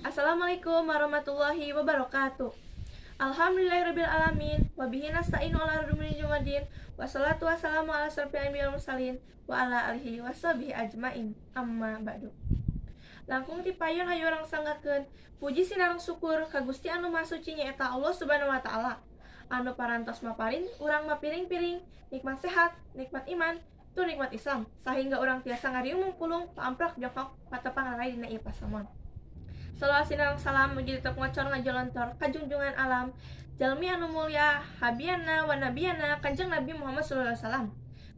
Assalamualaikum warahmatullahi wabarakatuh. Alhamdulillahirabbil alamin wa bihi nasta'inu ala umuri dunya wassalatu wassalamu ala asyrafil anbiya'i wal mursalin wa ala alihi washabihi ajmain. Amma ba'du. Langkung ti payun hayu urang sanggakeun puji sinareng syukur ka Gusti anu Maha Suci, nyaeta Allah Subhanahu wa Taala, anu parantos maparin urang mapiring-piring nikmat sehat, nikmat iman, tur nikmat Islam, sehingga urang tiasa ngariung mungpulung, paamprak jongkok, patepang rarai dina ieu pasamon. Salawat sinareng salam mugi tetep ngocor ngajolontor ka junjungan alam, jalmi anu mulia, habibana wa nabiyana Kanjeng Nabi Muhammad sallallahu alaihi wasallam,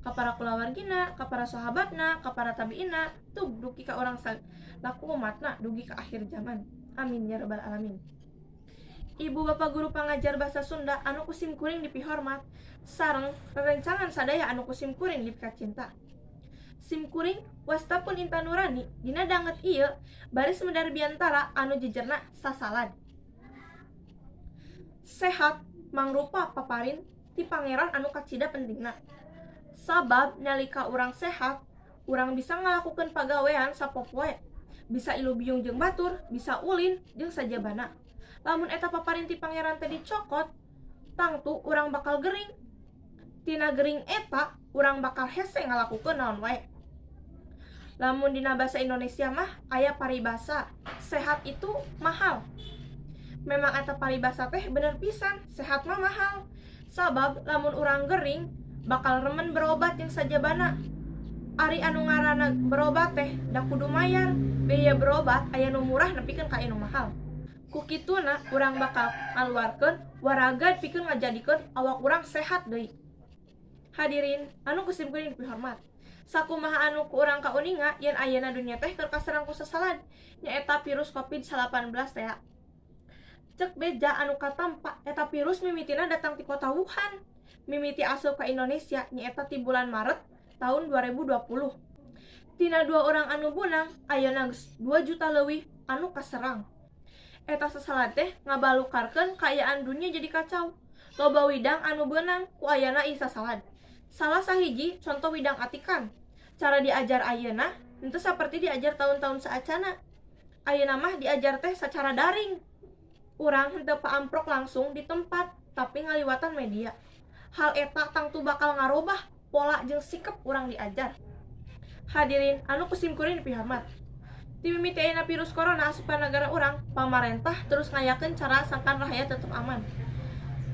ka para kulawargina, ka para sahabatna, ka para tabiina, tuh dugi ka urang laku umatna dugi ka akhir zaman. Amin ya rabbal alamin. Ibu bapak guru pangajar bahasa Sunda anu ku sim kuring dipihormat, sareng rerencangan sadaya anu ku sim kuring dipikacinta. Sim kuring wasta pun Intan Nurani, dina danget ieu baris medar biantara anu jejerna sasalad. Sehat mangrupa paparin ti Pangeran anu kacida pentingna, sabab nalika urang sehat, urang bisa ngalakukeun pagawean sapopoe, bisa ilubiung jeung batur, bisa ulin jeung sajabana. Lamun eta paparin ti Pangeran teh dicokot, tangtu urang bakal gering. Tina gering eta urang bakal hese ngalakukeun naon wae. Lamun dina bahasa Indonesia mah aya paribasa, "Sehat itu mahal." Memang eta paribasa teh bener pisan, sehat mah mahal, sabab lamun urang gering bakal remen berobat jeung sajabana. Ari anu ngaranna berobat teh da kudu mayar. Biaya berobat aya nu murah nepikeun ka anu mahal. Ku kituna urang bakal ngaluarkeun waragad pikeun ngajadikeun awak urang sehat deui. Hadirin anu ku sim kuring dipihormat, sakumaha anu ku urang kauninga yen ayeuna dunya teh keur kaserang ku sasalad, nyaeta virus COVID-19 teh. Cek beja anu katampa, eta virus mimitina datang ti kota Wuhan, mimiti asup ka Indonesia nyaeta ti bulan Maret tahun 2020. Tina dua orang anu bunang, ayeuna geus 2 juta leuwih anu kaserang. Eta sasalad teh ngabalukarkeun kaayaan dunia jadi kacau. Loba widang anu beunang ku ayana ieu sasalad. Salah sahiji contoh widang atikan. Cara diajar ayeuna henteu saperti diajar tahun-tahun saacana. Ayeuna mah diajar teh secara daring. Urang henteu paamprok langsung di tempat, tapi ngaliwatan media. Hal eta tangtu bakal ngarobah pola jeung sikep urang diajar. Hadirin anu ku sim kuring dipihormat, ti mimiti ayeuna virus corona asup ka nagara urang, pamarentah terus ngayakeun cara sangkan rahayat tetep aman.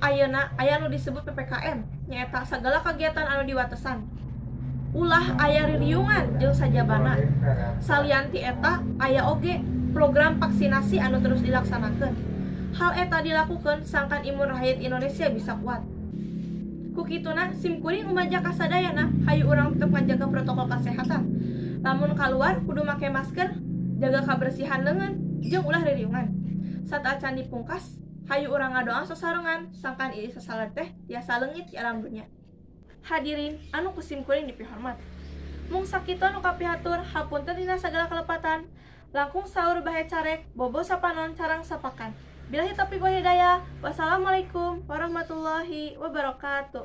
Ayeuna aya nu disebut PPKM, nyaeta sagala kagiatan anu diwatesan, ulah aya ririungan jeung sajabana. Salian ti eta, aya oge program vaksinasi anu terus dilaksanakeun. Hal eta dilakukeun sangkan imun rakyat Indonesia bisa kuat. Ku kituna sim kuring umaja ka sadayana, hayu urang tetep ngajaga protokol kesehatan. Lamun keluar kudu make masker, jaga kebersihan leungeun, jeung ulah ririungan. Sateuacan dipungkas, hayu urang ngadoa sasarengan sangkan ieu sasalad teh tiasa leungit di alam dunya. Hadirin anu ku sim kuring dipihormat, mung sakitu anu kapihatur, hapunten dina sagala kalepatan. Langkung saur bahe carek, bobo sapanon carang sapakan. Billahi taufiq wal hidayah. Wassalamualaikum warahmatullahi wabarakatuh.